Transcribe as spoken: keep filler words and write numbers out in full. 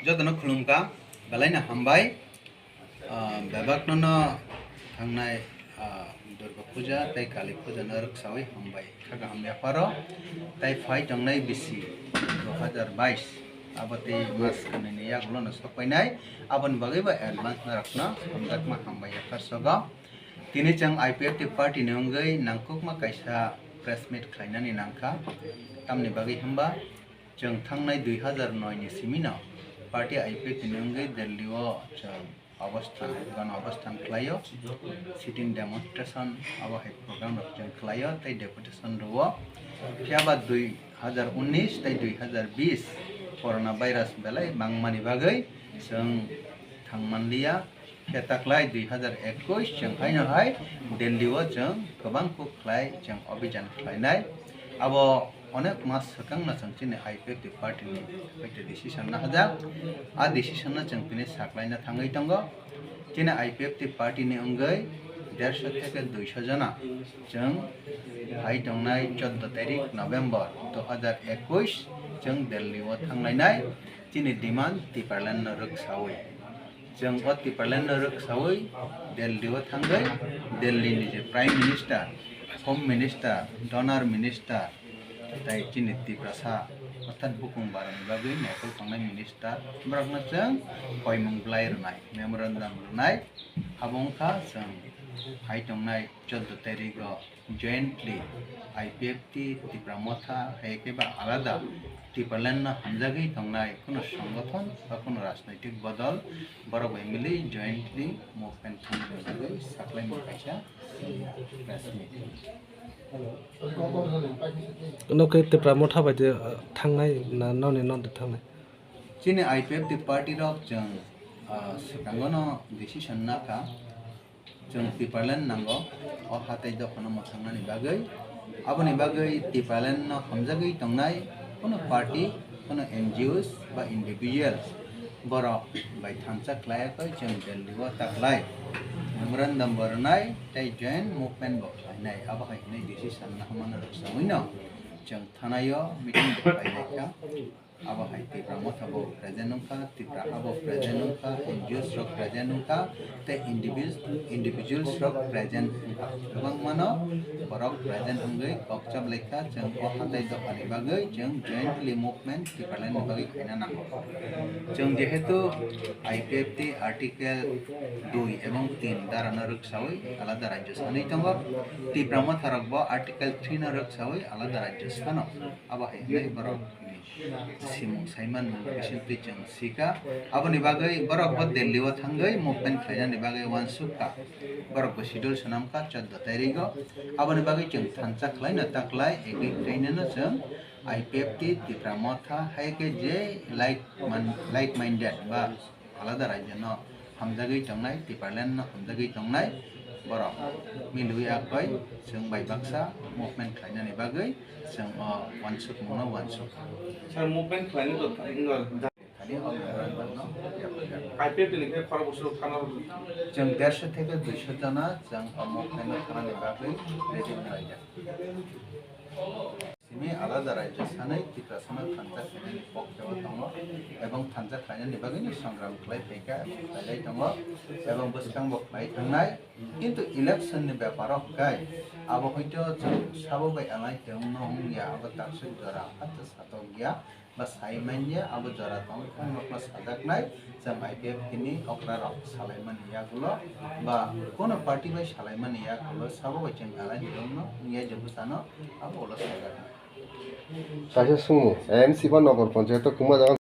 Jotono khulumkha, belaino hambai. Ah, bebakno no thangnai, ah, Durga Puja tei Kali Puja no rwksawi hambai. Kha kaham yapharo tei phai tongnai bisi dui hazar bais, abo tei mas khnwini yagulo no sokpainai, aboni bagwi bo advance norokno hamjakma hambai yaphar sogo. Tini chwng I P F T party ni wngwi nangkukma kaisa press meet khlainani nangkha, tamni bagwi hwnba chwng thangnai dui hazar noi ni simino party I P F T ni wngwi Delhi o chwng obosthan, gana obosthan khlaio, sitting demonstration abo hai program rok chwng khlaio tei deputation rwo. Phiya ba dui hazar unnish tei dui hazar bish corona virus belai mangmani bagwi chwng thangmanliya. Khe taklai dui hazar ekush chwng haino hai Delhi o chwng kwbang kuk khlai chwng obijan khlainai. Abo onek mas swkang no chwng chini I P F T party ni kaisa decision nahajak. A decision no chwng tini saklaina thangwi tongo. Chini I P F T party ni wngwi dersho theke duisho jona chwng hai tongnai choddo tarik November dui hazar ekush chwng Delhi o thanglainai chini demand Tipraland no rwksawi. Chwng o Tipraland no rwksawi Delhi o thangwi Delhi ni je Prime Minister, Home Minister, Donor Minister, tei chini Tiprasa orthat bukung barani bagwi naikol tongnai minister, borokno chwng koimung bwlai rwnai, memorandum rwnai. Abo wngkha chwng hai tongnai choddo tarik o jointly I P F T, Tipra Motha, hai khe ba alada Tipraland no hamjagwi tongnai kuno songothon ba kuno rajnoitik bodol, borok bai mili jointly movement khamna bagwi saklaimung kaisa press meet. Nokhe Tipra Motha bai de, uh, thangnai na noni non de thangnai? Chini I P F T party rok chwng, uh, swkango no decision nakha. Chwng Tipraland nango, o hatai dophano mwthangnani bagwi. Aboni bagwi Tipraland no hamjagwi tongnai kuno party, kuno N G Os ba individuals borok bai thansa khlaiya koi chwng Delhi o taklai memorandum bo rwnai tei joint movement bo khlainai. Abo hai hwnwi decision nahmano rwksawi no chwng thanai o meeting bo khlainai kha. Abo hai Tipra Motha bo present wngkha, Tipra ha bo present wngkha, N G Os rok present wngkha, tei individuals, individuals rok present wngkha. Kwbangmano borok present wngwi kok chaplaikha, chwng o hatai dophani bagwi chwng jointly movement Tipraland ni bagwi khaina nango. Chwng jehetu I P F T article dui ebong tin dara no rwksawi alada rajyo sanwi tongo, Tipra Motha rok bo article three no rwksawi alada rajyo sano. Abo hai hwnwi borok simung saiman mung bisingtwi chwng sikha. Aboni bagwi borok bo Delhi o thangwi movement khlainani bagwi uansukha. Borok bo schedule swnamkha choddo tairigo. Aboni bagwi chwng thansa khlaino taklai agreed khlainano chwng I P F T, Tipra Motha, hai khe je like man-, like minded ba alada rajyo no hamjagwi tongnai, Tipraland no hamjagwi tongnai, borok milwi akhoi chwng bai baksa movement khlainani bagwi chwng o uansukmung no uansukha. Sir, movement khlainani to thani o memorandum no yapharkha. I P F T ni khe khorok bwswk thana rw-, chwng dersho theke duisho jona chwng o movement no thanani bagwi ready wnglaijak. Simi alada rajyo sanai Tiprasano thansa khlainani pokhe o tongo, ebong thansa khlainani bagwino songram khlai phaikha, ebong khlailai tongo, ebong bwskango khlai thangnai. Kintu election ni beparo khe abo hoito chwng sabo bai alai tongno wngya, abo taksuk jora hato satok ya ba sai manya, abo jora tong khorokno sajaknai. Chwng I P F T ni okra rok salaimani yagulo ba kono party bai salaimani yagulo sabo bai chwng alai tongno wngya, je bwsano abo ulo sajaknai. Kaisa swngmung, M C ba Nogor Panchayat o kwma jaga